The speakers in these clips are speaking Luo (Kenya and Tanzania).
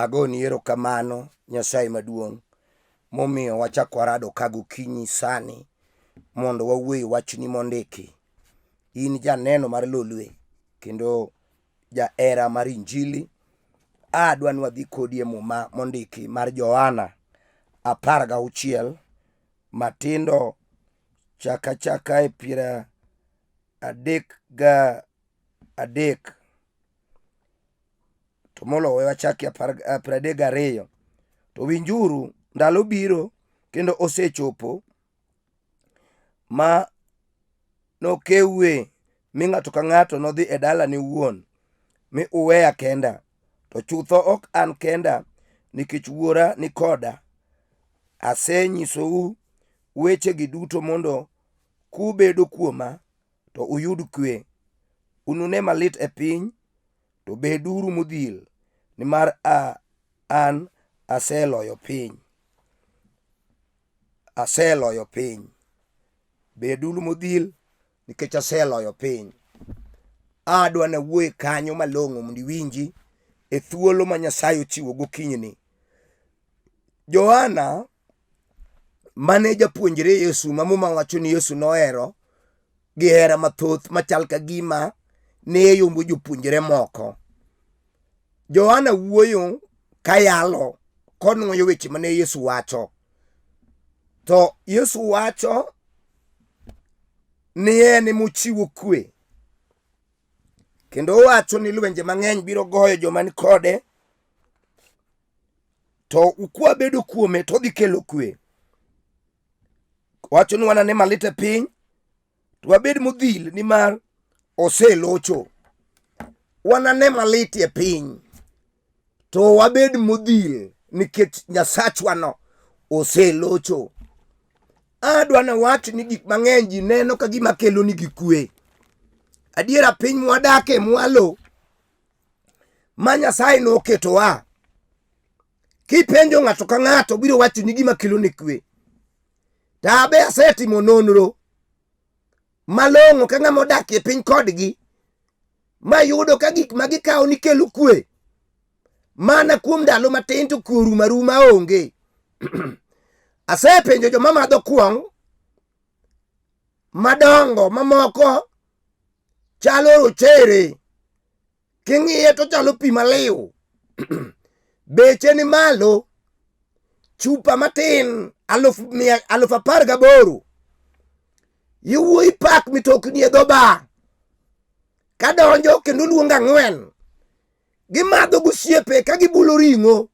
Agoni erokamano Nyasaye maduong' momiyo wachako warado ka gokinyi sani mondo wawuo e wachni mondiki. In janeno mar Lolwe kendo jahera mar Injili. Adwa ni wadhi kodi e muma mondiki mar Johana 16 matindo chak achaka e 33 to moloyo wachaki 32. To winjuru, ndalo biro kendo osechopo ma nokewe mi ng'ato ka ng'ato nodhi e dalane wuon mi uweya kenda. To chutho ok an kenda nikech Wuora ni koda. Asenyisou wechegi duto mondo kubedo kuoma to uyud kwe. Unune malit e piny, to beduru modhil, nimar a an aseloyo piny. Aseloyo piny. Beduru modhil nikech aseloyo piny. Adwa nawuoye kanyo malong'o mondo iwinji e thuolo ma Nyasaye ochiwo gokinyini. Johana mane japuonjre Yesu ma Muma wacho ni Yesu nohero gi hera mathoth machal ka gima ne yombo jopuonjre moko. Johana wuoyo kayalo konwoyo weche mane Yesu wacho. To Yesu wacho ni en emochiwo kwe. Kendo owacho ni lwenje mang'eny biro goyo joma ni kode to kwabedo kuome to odhi kelo kwe. Wacho ni wanane malit e piny to wabed modhil nimar oselocho. Wanane malit e piny to wabed modhil nikech Nyasachwano oselocho. Adwa nawach ni gik mang'eny ji neno ka gima kelo nigi kwe. Adiera piny mwadake mwalo ma Nyasaye noketowa. Kipenjo ng'ato ka ng'ato biro wacho ni gima kelo ne kwe. To abe asetimo nonro malong'o ka ng'ama odak e piny kodgi mayudo ka gik ma gikawo ni kelo kwe mana kuom ndalo matin to kwe orumo aruma onge. Asepenjo joma madho kuong' madongo mamoko chalo rochere King'iye to chalo pi maliw. Beche ni malo. Chupa matin 18,000. Yawuoyi pak mitokni e dho bar. Kadonjo kendo luongo ang'wen. Gimadho gosiepe ka gibulo ring'o.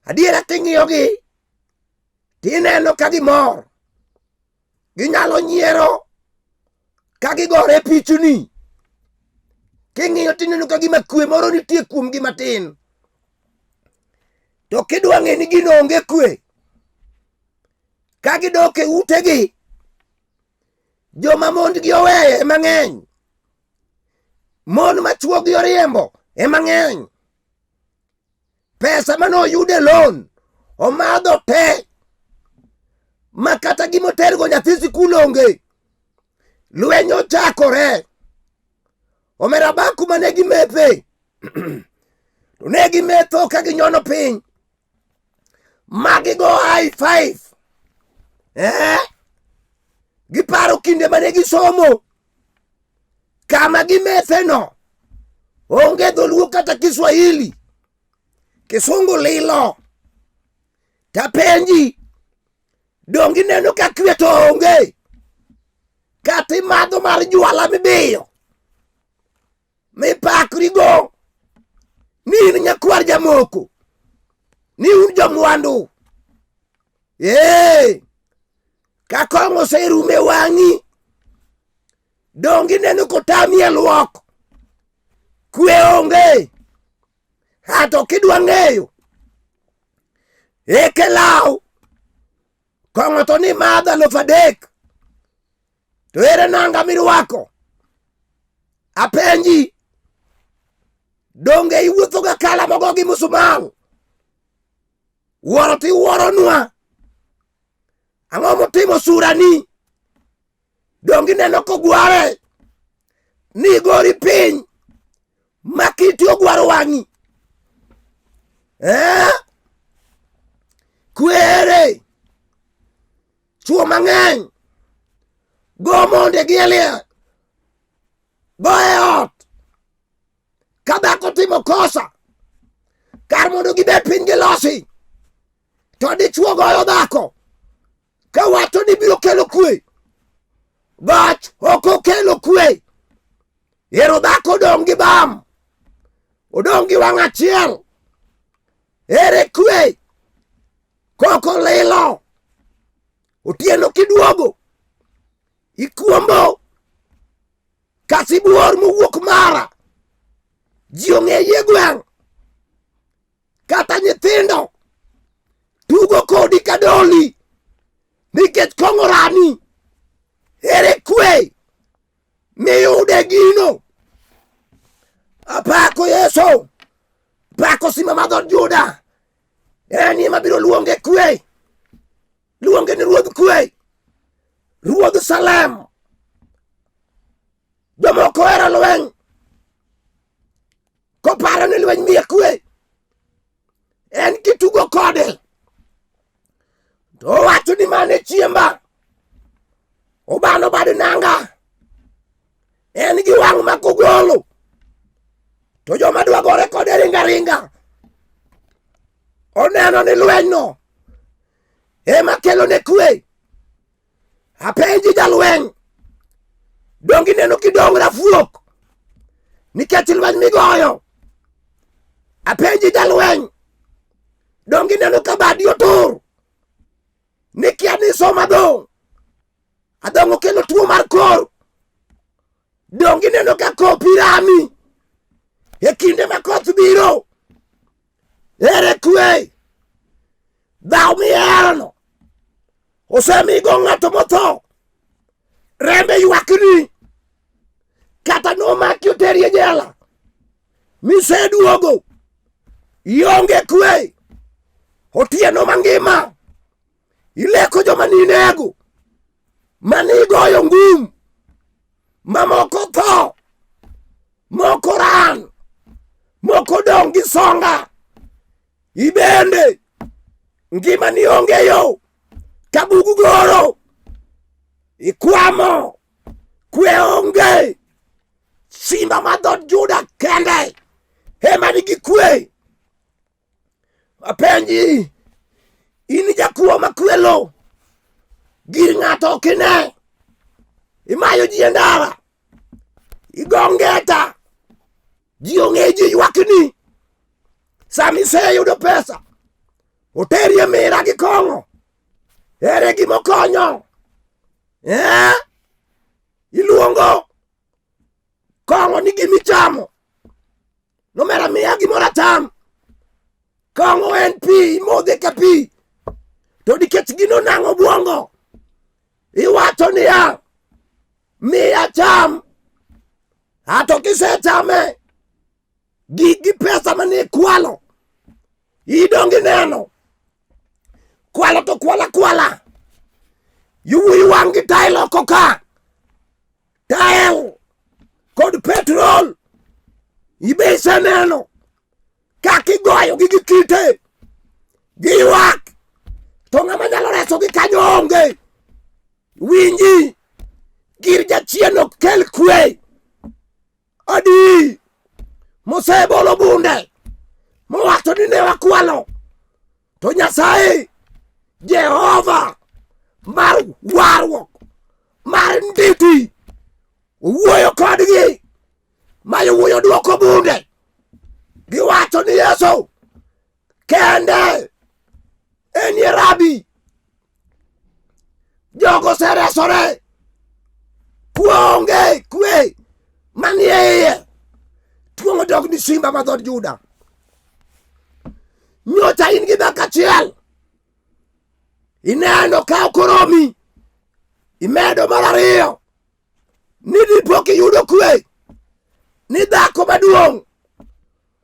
Adiera king'iyogi tineno ka gimor. Ginyalo nyiero ka gigore pichni. King'iyo tineno ka gima kwe moro nitie kuomgi matin. To kidwa ng'e ni gino onge kwe, ka gidok e utegi, joma mondgi oweyo ema ng'eny. Mon ma chwogi oriembo ema ng'eny. Pesa mane oyud e loan omadho te ma kata gima otergo nyathi sikul onge. Lweny ochakore. Omera baku mane gimethe to ne gimetho ka ginyono piny ma gigo high five. Eh? Giparo kinde mane gisomo kama gimetheno onge dholuo kata Kiswahili, kisungu lilo. Tapenji, donge ineno ka kwe to onge? Kata imadho mar jwala mibiyo mipakrigo ni in nyakwar jamoko, ni un jomwandu. Ee, ka kong'o oserumo e wang'i, donge ineno kotami e luok? Kwe onge. Ha to kidwa ng'eyo, eke law, kong'o to ni madho 3,000, to ere nanga mirwako? Apenji, donge iwuotho ga kala mogo gi musumal? Wuoro to iwuoronwa. Ang'o motimo surani? Donge ineno kogware ni gori piny ma kiti ogwaro wang'i? Eh? Kwere chwo mang'eny go monde gi elie go e ot ka dhako timo kosa kar mondo gibed piny gilosi to dichwo goyo dhako ka wacho ni biro kelo kwe goch ok okelo kwe ero dhako odong' gi bam odong' gi wang' achiel ere kwe koko lilo otieno kiduogo ikuombo ka sibuor mowuok mara ji ong'eyi e gweng' kata nyithindo tugo kodi ka doli nikech kong'o rami ere kwe miyude gino apako yesu pako simba mar dhood juda en ema biro luonge kwe luonge ni ruodh kwe ruodh salem jomoko ohero lweny koparo ni lweny miye kwe en kitugo kode to owacho ni mane chiemba obano bad nanga en gi wang' ma kogolo to joma dwa gore kode ringa ringa oneno ni lwenyno ema kelone kwe apenji jalweny donge ineno kidong' rafuok nikech lweny migoyo apenji jalweny donge ineno ka badi otur nikia ni somo adhong' adhong' okelo tuo mar kor donge ineno ka kopi rami e kinde ma koth biro ere kwe dhaw miherono osemigo ng'ato motho rembe ywakni kata nomaki oteri e jela miseduogo ionge kwe otieno mangima ileko joma ninego manigoyo ngum mamoko tho moko ran moko dong' gi songa ibende ngima ni onge yo ka bugu goro ikwamo kwe onge simba ma dhood Juda kende ema nigi kwe apenji in jakuo makwelo gir ng'ato ok ine imayo ji e ndara igo ngeta ji ong'e ji ywakni sama iseyudo pesa oteri e mira gi kong'o ere gimokonyo eh? Iluongo kong'o ni gimichamo nomera miya gimoro acham kong'o en pi imodhe ka pi to nikech gino nang'o obwongo iwacho niya miya cham ato kisechame gi pesa mane ikwalo idong' ineno kwalo to kwala kwala yowuoyi wang' gi tael oko ka tael kod petrol ibe iseneno kaka igoyo gi gi kite giywak to ng'ama nyalo resogi kanyo onge winji gir jachien ok kel kwe adi mosebolo bunde mowacho ni ne wakwalo to Nyasaye Jehova mar warruok mar nditi owuoyo kodgi ma yowuoyo dwoko bunde giwacho ni Yesu kende enie rabi jogo oseresore kuonge kwe manie iye tuong'o dog ni simba ma dhood Juda nyocha in gi dhako achiel ineno ka ok oromi imedo mar ariyo ni dipo kiyudo kwe ni dhako maduong'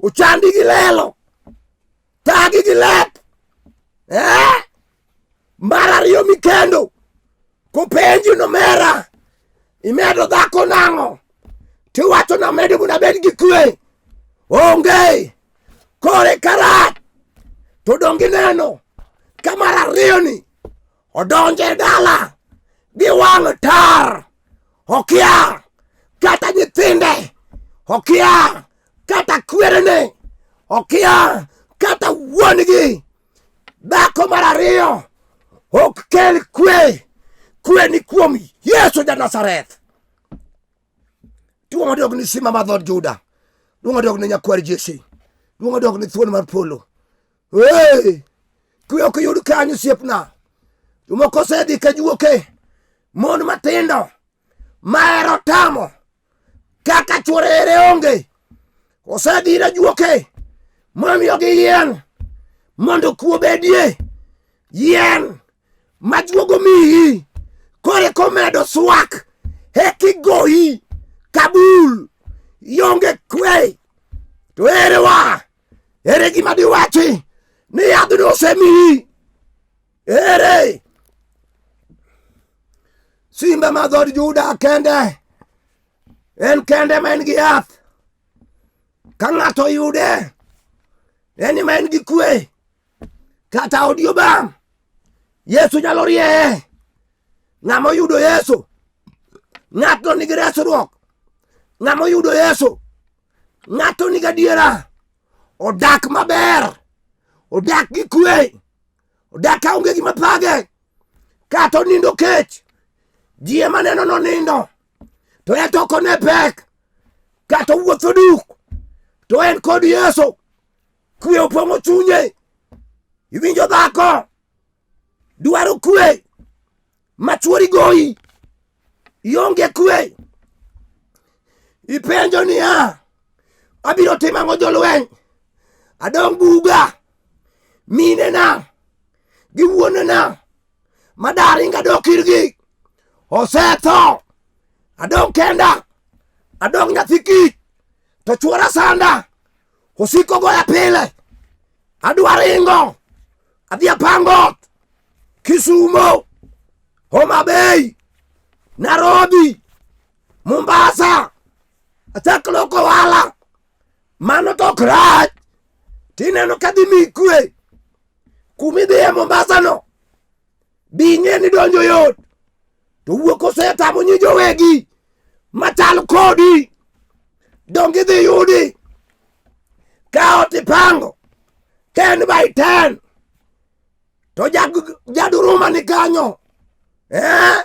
ochandi gi lelo tagi gi lep eh? Mar ariyo mikendo kopenji nomera imedo dhako nang'o tiwacho namedo mondo abed gi kwe onge kore karach To donge ineno ka mar ariyoni odonjo e dala gi wang' tar, okia kata nyithinde, okia kata kwerene, okia kata wuon-gi. Dhako mar ariyo ok kel kwe, kwe ni kuom Yesu ja Nazareth. Duong' odog ni simba mar dhood Juda. Duong' odog ni nyakwar Jesse. Duong' odog ni thuon mar polo. Hey! Kwe ok yud kanyo osiepna. Jomoko osedhi ka juoke. Mon matindo mahero tamo kaka chuore ere onge. Osedhi ir ajuoke momiyogi yien mondo kwe obedie. Yien majuogo miyi kore komedo swak ekigoyi kabul ionge kwe to ere wa ere gima diwachi ni yadhno osemiyi ere simba ma dhood Juda kende en kende ma en gi yath ka ng'ato oyude en ma en gi kwe kata odi obam Yesu nyalo rieye. Ng'ama oyudo Yesu, ng'atno nigi resruok. Ng'ama oyudo Yesu, ng'ato nigi adiera, odak maber, odak gi kwe, odak ka onge gima thage, kata onindo kech, ji ema neno nonindo, to en to ok one pek, kata owuotho duk, to en kod Yesu. Kwe opong'o chunye. Iwinjo dhako dwaro kwe ma chuori goyi, ionge kwe. Ipenjo niya, abiro timo ang'o jolweny? Adong' buga, minena gi wuonena madaringa dok irgi osetho, adong' kenda, adong' nyathi kich to chuora sanda osiko goya pile adwa ringo adhi apango ot Kisumo, Homa Bay, Nairobi, Mombasa, achak loko ohala. Mano to ok rach. Tineno ka dhi miyi kwe. Kumidhiye Mombasa no, bi ing'e ni donjo yot. To wuok osetamo nyi jowegi machal kodi. Donge idhi yudi. Ka ot ipango 10 by 10 to jaduruma ni kanyo eh?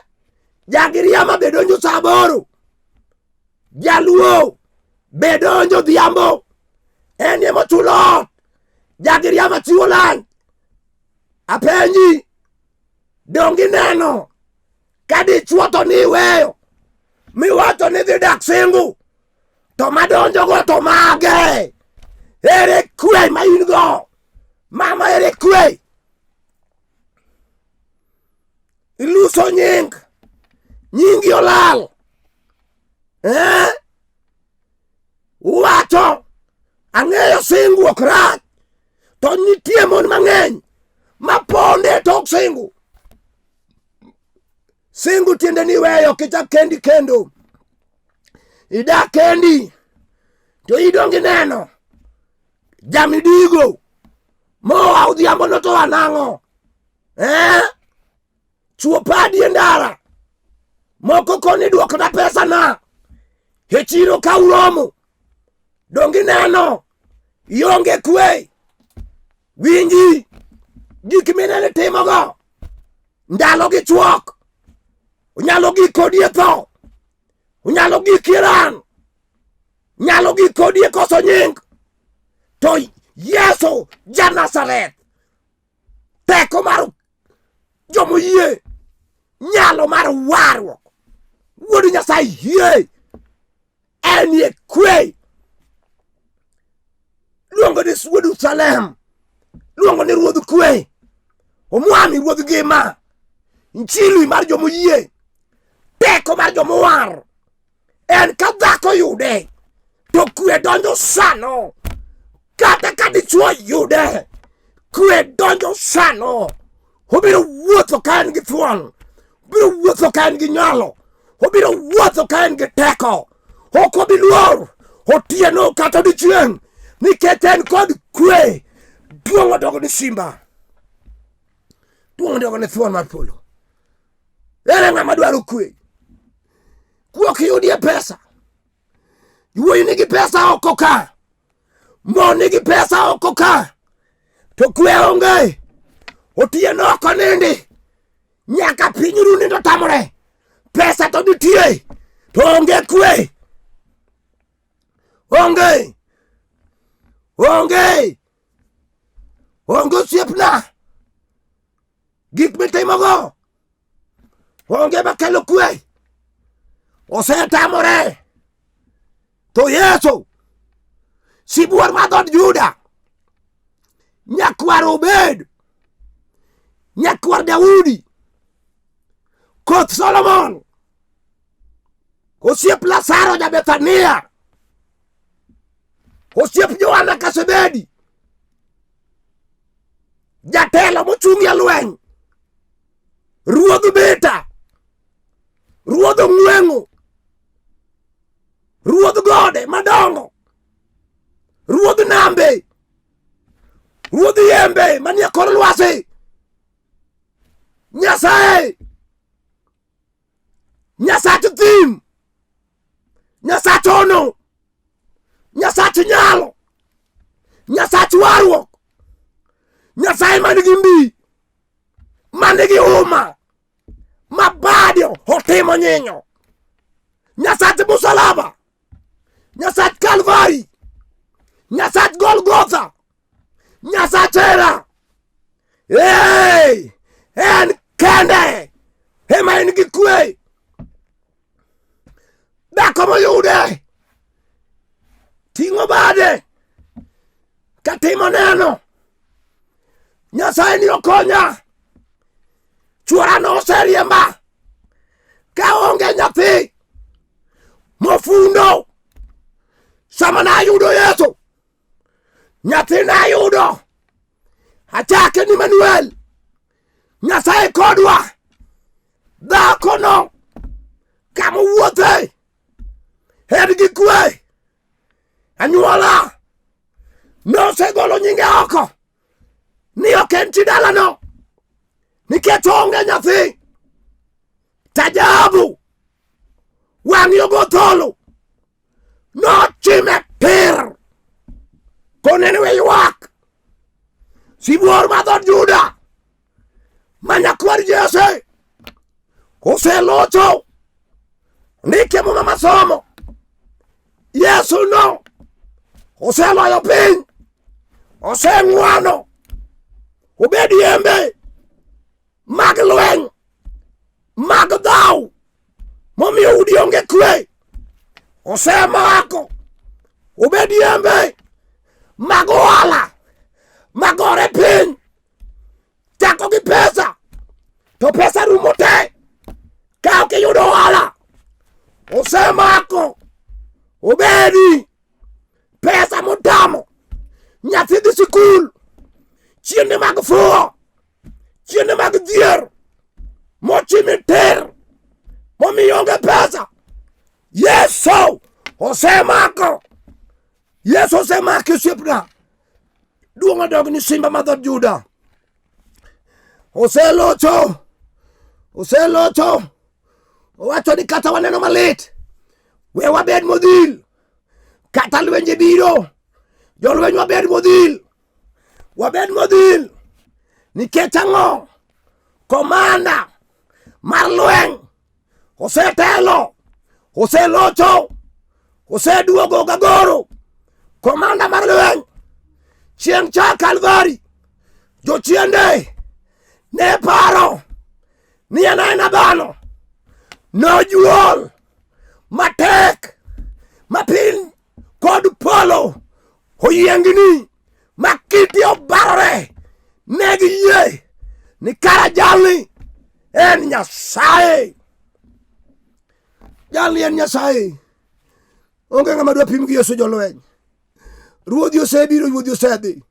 Jagiriama be donjo sa aboro, jaluo be donjo odhiambo, en ema ochulo ot, jagiriama chiwo lany. Apenji, donge ineno ka dichwo to niweyo miwacho ni dhi dak singu to madonjogo to mage? Ere kwe ma in go? Mama ere kwe? Iluso nying, nyingi olal. Eh? Uwacho, ang'eyo singu ok rach, to nitie mon mang'eny ma ponde tok singu. Singu tiende ni weyo kichak kendi kendo. Idak kendi to idong' ineno jamidigo moa odhiambo no to wanang'o eh? Chuo padi e ndara moko koni duokna pesa na e chiro ka uromo donge ineno ionge kwe winji gik minene timogo ndalo gi chuok onyalo gik kodi e tho onyalo gik iran nyalo gik kodi e koso nying to Yesu ja Nazareth teko mar jomoyie nyalo mar warruok wuod Nyasaye yie enie kwe luongo ni wuod Salem luongo ni ruodh kwe omwami ruodh ngima injili mar jomoyie teko mar jomowar en ka dhako yude to kwe donjo sano kata ka dichwo yude kwe donjo sano obiro wuotho ka en gi thuon obiro wuotho ka en gi nyalo obiro wuotho ka en gi teko ok obi luor otieno kata odiechieng' nikech en kod kwe. Duong' odog ni simba. Duong' odog ni thuon mar polo. Ere ng'ama dwaro kwe? Kwe ok yudie pesa. Wuoyi nigi pesa oko ka. Mon nigi pesa oko ka. To kwe onge. Otieno ok onindi. Nyaka piny ru nindo tamore. Pesa to nitie. To onge kwe. Onge. Onge. Onge osiepna. Gik mitimogo onge makelo kwe. Osetamore. To Yesu sibuor mar dhood Juda, nyakwar Obed, nyakwar Daudi, koth Solomon, osiep Lazaro ja Bethania, osiep Johana Kasebedi, jatelo mochung' e lweny, ruodh Beta, ruodh ong'weng'o, ruodh gode madongo, ruodh nambe, ruodh yembe manie kor lwasi, Nyasaye, Nyasach thim, Nyasach ono, Nyasach nyalo, Nyasach warruok, Nyasaye man gi mbi, man gi huma, ma bade otimo nyinyo. Nyasach musalaba, Nyasach Kalvari, Nyasach Golgotha, Nyasach hera. Hey, en kende ema en gi kwe. Dhako moyude ting'o bade katimo neno. Nyasaye ni okonya. Chuora noseriemba ka onge nyathi mofundo. Sama nayudo Yesu, nyathi nayudo achake ni Manuel. Nyasaye kodwa. Dhakono kama owuothe en gi kwe. Anyuola nosegolo nyinge oko ni ok en chi dalano nikech onge nyathi. Tajabu wang'i ogo tholo nochime tir konene we ywak. Sibuor ma dhood Juda ma nyakwar Jesse oselocho. Ndike Muma masomo Yesu no oseloyo piny, oseng'wano obed yembe mag lweny mag dhaw momiyo udi onge kwe. Osemako obed yembe mag ohala magore piny, chako gi pesa to pesa rumo te ka ok iyudo ohala. Osemako obedi pesa motamo nyathi dhi sikul, chiende mag fuwo, chiende mag dhier mochimi tir momiyo onge pesa. Yesu osemako, Yesu osemako osiepna. Duong' odog ni simba ma dhood Juda. Oselocho, oselocho. Owacho ni kata waneno malit, we wabed modhil. Kata lwenje biro, jolweny wabed modhil, wabed modhil. Nikech ang'o? Komanda mar lweny osetelo, oselocho, oseduogo gagoro. Komanda mar lweny chieng' cha Kalvari, jochiende ne paro ni en aena dhano, nojuol matek ma piny kod polo oyiengni ma kite obarore. Ne giyie ni kara jalni en Nyasaye. Jalni en Nyasaye. Onge ng'ama dwa pim gi Yesu jolweny. Ruodhi osebiro, ruodhi osedhi.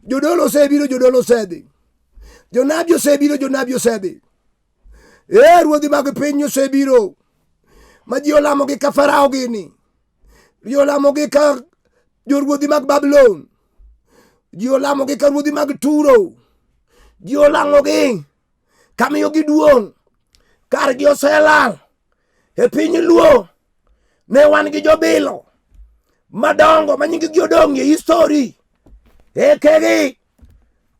Jodolo osebiro, jodolo osedhi. Jonabi osebiro, jonabi osedhi. Ee, ruodhi mag piny osebiro ma ji olamogi ka Farao gini. Ji olamogi ka joruodhi mag Babulon. Ji olamogi ka ruodhi mag Turo. Ji olang'ogi kamiyogi duong'. Kargi oselal. E piny Luo ne wan gi jobilo madongo ma nyinggi odong' e histori. Ekegi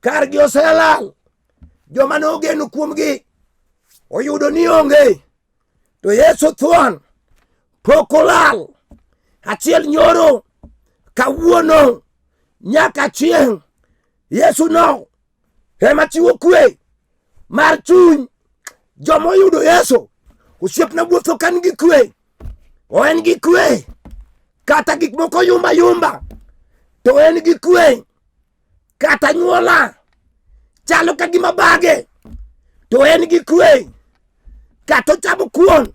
kargi oselal. Joma ne ogeno kuomgi oyudo ni onge. To Yesu thuon pok olal. Achiel nyoro kawuono nyaka chieng'. Yesu no ema chiwo kwe mar chuny. Joma oyudo Yesu, osiepna wuotho ka nigi kwe, o en gi kwe, kata gik moko yumba yumba, to en gi kwe, kata nyuola chalo ka gima bage, to en gi kwe, kata ochamo kuon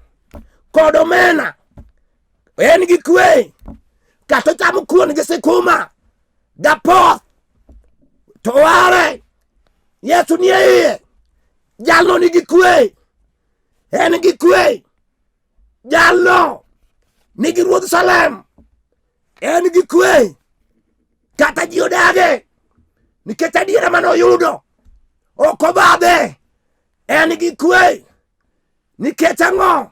kod omena, en gi kwe, kata ochamo kuon gi sikuma gapoth to ware Yesu nie iye jalno nigi kwe en gi kwe jalno nigi ruodh Salem en gi kwe kata ji odage nikech adiera mane oyudo ok obadhe en gi kwe Nikech ang'o?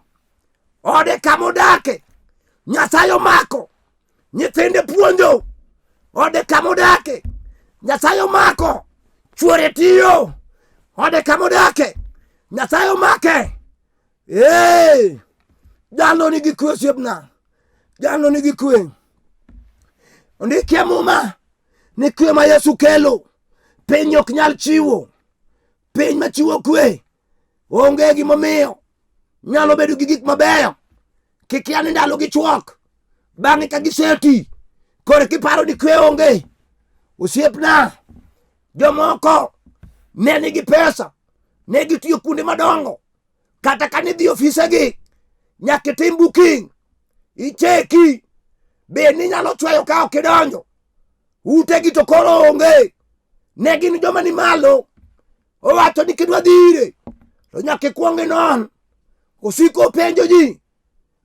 Ode kama odake, Nyasaye omako. Nyithinde puonjo. Ode kama odake, Nyasaye omako. Chuore tiyo. Ode kama odake, Nyasaye omake. Ee, jalno nigi kwe osiepna. Jalno nigi kwe. Ondikie Muma ni kwe ma Yesu kelo piny ok nyal chiwo. Piny machiwo kwe onge gimomiyo nyalo bedo gi gik mabeyo kikia ni ndalo gi chuok bang'e ka giseti koro kiparo ni kwe onge osiepna jomoko ne nigi pesa ne gitiyo kuonde madongo kata ka nidhi ofisegi nyaka itim booking icheki be ninyalo chweyo ka ok idonjo utegi to koro onge ne gin joma ni malo Owacho ni kidwa dhi ire to nyaka ikwong inon. Osiko openjo ji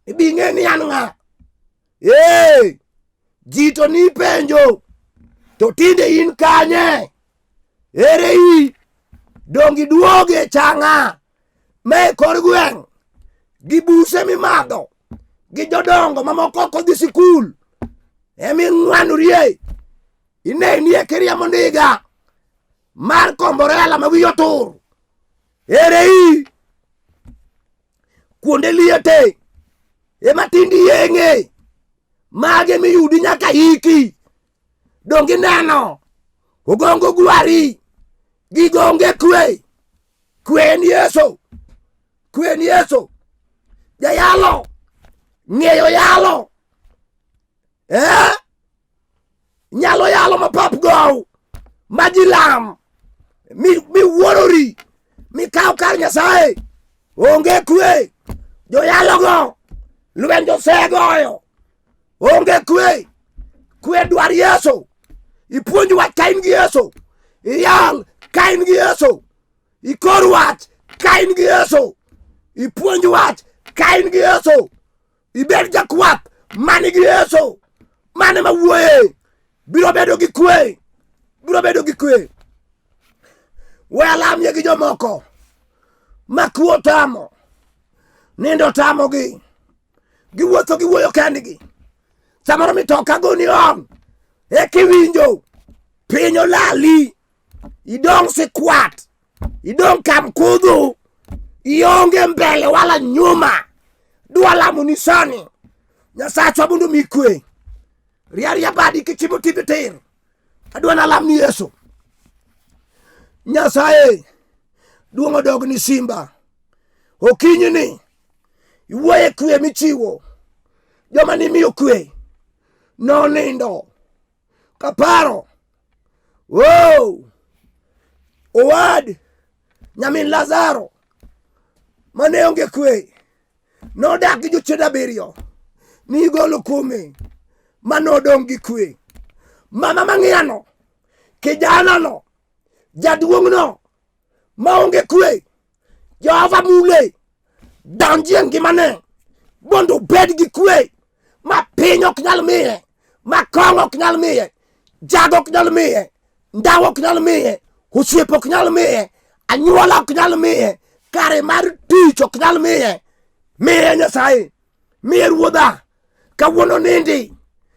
ibi ing'e ni an ng'a. Ee, ji to ni penjo to tinde in kanye? Ere i? Donge iduoge chang'a ma e kor gweng' gi buse mimadho gi jodongo mamoko ok odhi sikul eming'wanorie ine nie kiriambo ndiga mar komborela ma wiye otur ere i kuonde liete ema tindi yeng'e mage miyudi nyaka iki donge ineno ogongo gwari gigo onge kwe kwe en yesu kwe en yesu jayalo ng'eyo yalo eh? nyalo yalo ma pap gow ma ji lam miwuorori mikaw kar nyasaye onge kwe joyalogo lwenj osegoyo onge kwe kwe dwar yesu ipuonj wach ka in gi yesu iyal ka in gi yesu ikor wach ka in gi yesu ipuonj wach ka in gi yesu ibed jakwath mani gi Yesu mane ma wuoye biro bedo gi kwe biro bedo gi kwe we alamie gi jomoko ma kwe otamo nindo otamogi giwuotho giwuoyo kendgi samoro mitoka goni on ekiwinjo piny olali idong' sikwat idong' kamkudhu ionge mbele wala nyuma dwa lamo ni sani nyasachwa mondo mi kwe riaria badi kichimo timbe tir adwa nalam ni yesu nyasaye duong' odog ni simba okinyi ni iwuoye kwe michiwo joma nimiyo kwe nonindo kaparo wow owad nyamin lazaro mane onge kwe nodak gi jochiende abiriyo nigolo kuome manodong' gi kwe mama mang'iyano kijanano jaduong'no maonge kwe jehova mule donji e ngimane mondo obed gi kwe ma piny ok nyal miye ma kong'o ok nyal miye jago ok nyal miye Ndawa ok nyal miye, osiepe ok nyal miye, anyuola ok nyal miye, kare mar tich ok nyal miye. Miye Nyasaye, miye Ruodha. Kawuono nindi,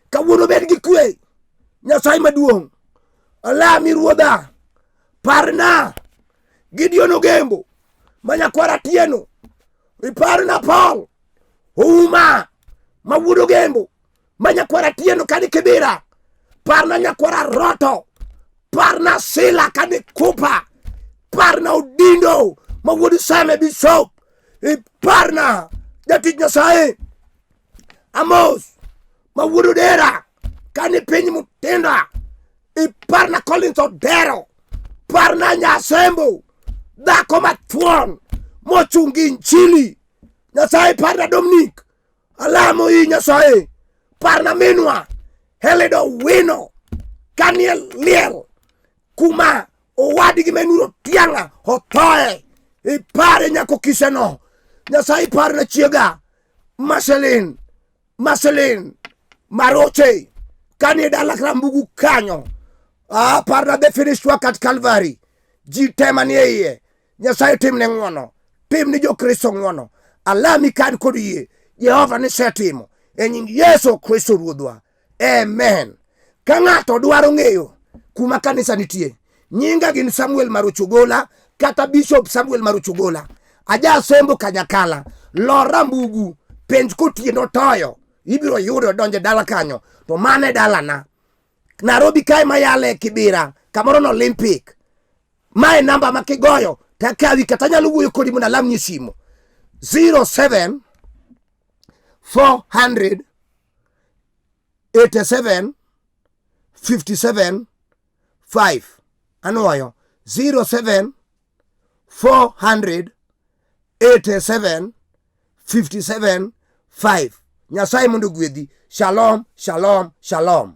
kawuono bed gi kwe. Nyasaye maduong', alami Ruodha, parna Gideon Ogembo ma nyakwar Atieno, iparna Paul Ouma ma wuod Ogembo ma nyakwar Atieno kani Kibira, parna nyakwar Aroto, parna Sila kani Kupa, parna Odindo ma wuod Seme Bishop, iparna jatich Nyasaye Amos ma wuod Odera kani piny Mutinda, iparna Collins Odero, parna Nyasembo dhako mathuon mochung' gi Injili. Nyasaye parna Dominic alamo i Nyasaye parna minwa Helido Wino kanie liel kuma owadgi menuro tiang'a othoe ipare nyako kiseno Nyasaye iparna chiega Marceline Marceline Maroche kanie dala Rambugu kanyo ah, parna the finished work at Calvary ji te manie iye Nyasaye timne ng'wono, tim ni Jokristo ng'wono. Alami kan kod yie, Jehova nisetimo e nying Yesu Kristo Ruodhwa. Amen. Ka ng'ato dwaro ng'eyo kuma kanisa nitie, nyinga gin Samuel Maruchugola kata Bishop Samuel Maruchugola. Aja sembo Kanyakala, lor Rambugu, penj kotieno toyo, ibiro yudo donjo e dala kanyo. To mano e dalana. Nairobi kae mayale Kibira, kamoro no Olympic. Mae namba ma kigoyo to akawi kata anyalo wuoyo kodi mondo alamni e simu 07 400 87 57 5 anwoyo 07 400 87 57 5 Nyasaye mondo ogwedhi. Shalom, shalom, shalom.